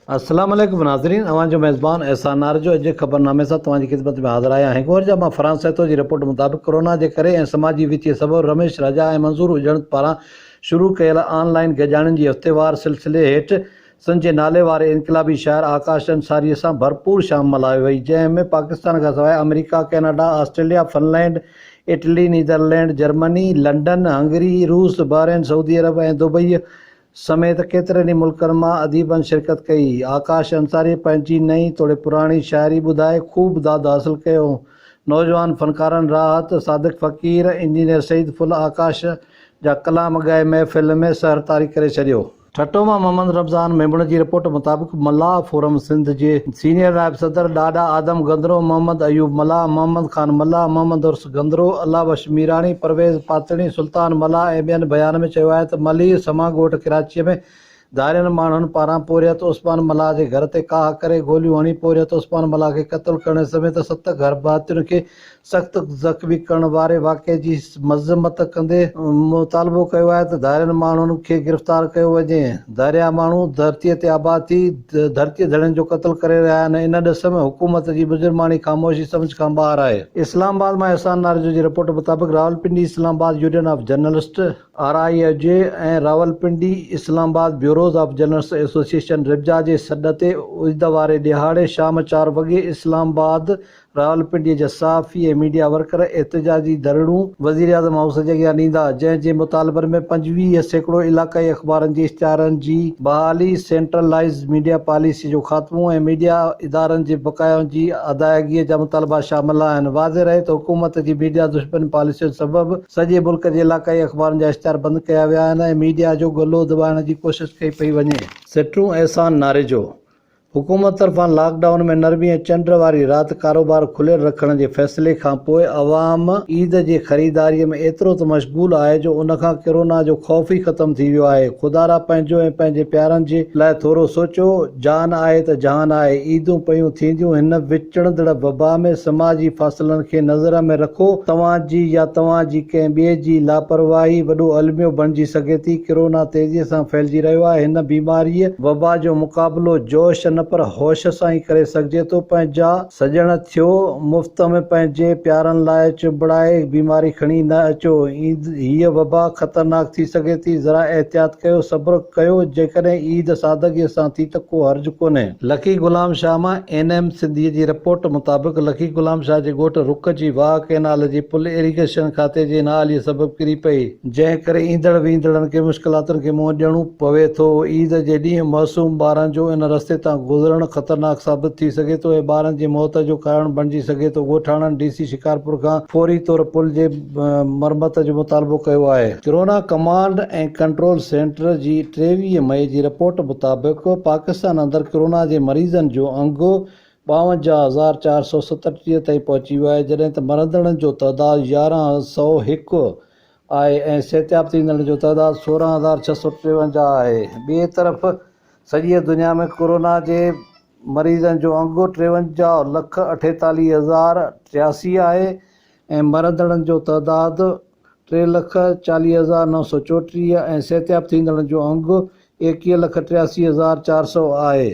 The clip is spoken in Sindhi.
السلام عليڪم ناظرين اوهان جو ميزبان احسان نارجو اڄ جي خبرنامي سان توهان جي خدمت ۾ حاضر آهيان هنگورجا مان فرحان سهتو جي رپورٽ مطابق ڪورونا جي ڪري ۽ سماجي وٿي سبب رميش راجا ۽ منظور اجڻ پاران شروع ڪيل آن لائين گڏجاڻين جي هفتيوار سلسلي هيٺ سنڌ جي نالي واري انقلابي شاعر آڪاش انصاريء سان ڀرپور شام ملهائي وئي، جنهن ۾ پاڪستان کان سواء آمريڪا، Canada, Australia, Finland, Italy, Netherland, Germany, London, Hungary, روس، بحرين، سعودي عرب ۽ دبئيء سميت ڪيترن ئي ملڪن مان اديبن شرڪت ڪئي. آڪاش انصاريء پنهنجي نئين توڙي پراڻي شاعري ٻڌائي خوب داد حاصل ڪيو. نوجوان فنڪارن راحت، صادق فقير، انجنيئر سعيد ڦل آڪاش جا ڪلام ڳائي محفل ۾ سحر طاري ڪري ڇڏيو. ٺٽو مان محمد رمضان ميمڻ جي رپورٽ مطابق ملاح فورم سنڌ جي سينيئر نائب صدر ڏاڏا آدم گندرو، محمد ايوب ملاح، محمد خان ملاح، محمد عرس گندرو، الله بخش ميراڻي، پرويز پاتڻي، سلطان ملاح ۽ ٻين بيان ۾ چيو آهي ته ملير سمان ڳوٺ ڪراچيء ۾ ڌارين ماڻهن پاران پورهيت عثمان ملاح جي گهر تي ڪاهه ڪري گوليون هڻي پورهيت عثمان ملاح کي قتل ڪرڻ سميت ست گهرڀاتين کي سخت زخمي ڪرڻ واري واقعي جي مذمت ڪندي مطالبو ڪيو آهي ته ڌارين ماڻهن کي گرفتار ڪيو وڃي، ڌاريا ماڻهو ڌرتي تي آباد ٿي ڌرتي ڌڻين جو قتل ڪري رهيا آهن، ان ڏس ۾ حڪومت جي مجرماڻي خاموشي سمجهه کان ٻاهر آهي. اسلام آباد مان احسان ناريجو جي رپورٽ مطابق Rawalpindi Islamabad union of journalist, R I A J, ۽ Rawalpindi Islamabad bureaus of journalist association ربجا جي سڏ تي عيد واري ڏهاڙي شام چار وڳي اسلام آباد راولپنڊي جا صحافي ۽ ميڊيا ورڪر احتجاجي ڌرڻو وزيراعظم هائوس جي اڳيان ڏيندا، جنهن جي مطالبن ۾ 25% علائقائي اخبارن جي اشتهارن جي بحالي، سينٽرلائيزڊ ميڊيا پاليسي جو خاتمو ۽ ميڊيا ادارن جي بقايائن جي ادائگي جا مطالبا شامل آهن. واضح رهي ته حڪومت جي ميڊيا دشمن پاليسين سبب سڄي ملڪ جي علائقائي اخبارن جا اشتهار بند ڪيا ويا آهن ۽ ميڊيا جو ڳلو دٻائڻ جي ڪوشش ڪئي پئي وڃي. سٽون احسان ناريجو حڪومت طرفان لاڪ ڊائون ۾ نرمي ۽ چنڊ واري رات ڪاروبار کليل رکڻ جي فيصلي کانپوء عوام عيد جي خريداري ۾ ايترو ته مشغول آهي جو ان کان ڪرونا جو خوف ئي ختم ٿي ويو آهي. خدارا پنهنجو ۽ پنهنجي پيارن جي لاء ٿورو سوچيو، جان آهي ته جهان آهي، عيدون پيون ٿينديون هن وچڙندڙ وبا ۾ سماجي فاصلن کي نظر ۾ رکو، توهان جي يا توهان جي ڪنهن ٻئي جي لاپرواهي وڏو الميو بڻجي سگهي ٿي، ڪرونا تيزي سان ڦهلجي رهيو آهي، هن بيماريء، وبا جو مقابلو جوش نه پر هوش سان ئي ڪري سگهجي ٿو، پنهنجا سڄڻ ٿيو، مفت ۾ پنهنجي پيارن لاء چنبڙائي بيماري کڻي نه اچو، هيء وبا خطرناڪ ٿي سگهي ٿي، ذرا احتياط ڪيو، صبر ڪيو، جيڪڏهن عيد سادگيء سان ٿي ته ڪو حرج ڪونهي. لکي غلام شاهه مان اين ايم سنڌيء جي رپورٽ مطابق لکي غلام شاهه جي ڳوٺ رڪ جي واهه ڪئنال جي پل ايريگيشن کاتي جي نااهليء سبب ڪري پئي. جنهن ڪري ايندڙ ويندڙن کي مشڪلاتن کي منهن ڏيڻو پوي ٿو. عيد جي ڏينهن معصوم ٻارن جو ان رستي تان گذرڻ خطرناڪ ثابت ٿي سگهي ٿو ۽ ٻارن جي موت جو ڪارڻ بڻجي سگهي ٿو. ڳوٺاڻن ڊي سي شڪارپور کان فوري طور پل جي مرمت جو مطالبو ڪيو آهي. ڪرونا ڪمانڊ ۽ ڪنٽرول سينٽر جي 23 مئي جي رپورٽ مطابق پاڪستان اندر ڪرونا جي مريضن جو انگ 52437 تائين پهچي ويو آهي جڏهن ته مرندڙن جو تعداد 1101 آهي ۽ صحتياب ٿيندڙن جو تعداد 16653 آهي. ٻئي طرف سڄيء دنيا ۾ ڪورونا جي مريضن جو انگ 53 لک 48 هزار 83 آهي ۽ مرندڙن جو تعداد ٽي لک 40 هزار 934 ۽ صحتياب ٿيندڙن جو انگ 21 لک 83 هزار 400 آهي.